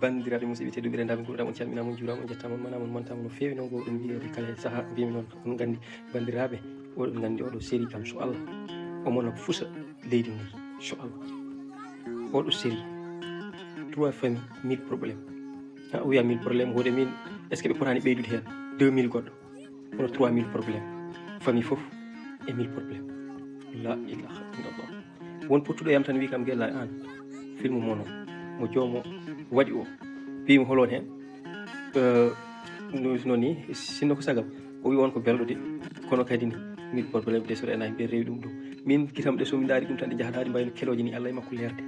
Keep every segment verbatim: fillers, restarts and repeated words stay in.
Banndiraaɓe musidɓe tedduɓe, renndaaɓe nguurɗam, on calminaama, on njuuraama, on njettaama, on manaama, on mantaama no feewi. Non ko ɗum wiyete kala saha mbimi noon, on nganndi banndiraaɓe, oɗon nganndi oɗo série kam, so Allah omo no fusa leydi ndi, so Allah. Oɗo série, trois famille, mille problème. Ha, o wiya mille problème, hoɗe min, est-ce que ɓe potani ɓeydude heen deux mille goɗɗo? Kono trois mille problème, famille fof e mille problème. La ilaha illallah. Won pottuɗo yam tan wi kam, "Gella an, film mono mo joomo waɗi o, mbimi holon heen?" Eh, no, no ni, sinno ko sagam, o wi on ko belɗo de, kono kadi ni, mille problème de, so renaki ɓe rewi ɗum ɗum. Min kitam ɗe, so mi ndaari ɗum tan, ɗe jahata, ɗe mbayno keloje ni, Allah e makko leerde.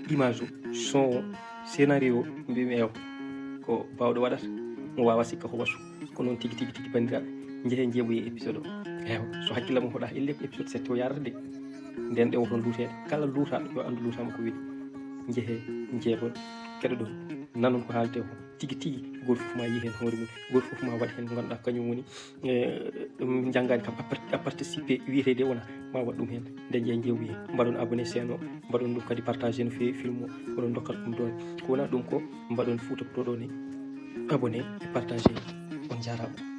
Image o, son o, scénario o, mbimi ewa, ko bawɗo waɗata, mo wawa sikka ko wasu. Ko noon tigi, tigi, tigi, banndiraaɓe. Njehee njeeɓoyee épisode o. Ewa, so hakkille mum hoɗa, elle ko épisode sept o yarata de. Nden ɗe o toon luuteede. Kala luutaaɗo, yo anndu luutaama ko weli. Njehee, njeeɓon, keɗoɗon, nanon ko haaletee ko. Tigi, tigi, gooto fof ma yii heen hoore mum. Gooto fof ma waɗ heen ko ngannduɗaa kañum woni, eh, ɗum janngaani kam, a part-, a participé, wiyetee de wona, ma waɗ ɗum heen. Nde njee njeeɓoyee. Mbaɗon abonné chaîne o, mbaɗon ɗum kadi partagé no feewi film o, oɗon dokkata ɗum doole. Ko wona ɗum ko, mbaɗon Fouta Pro ɗo ni abonné e partagé. On njaaraama.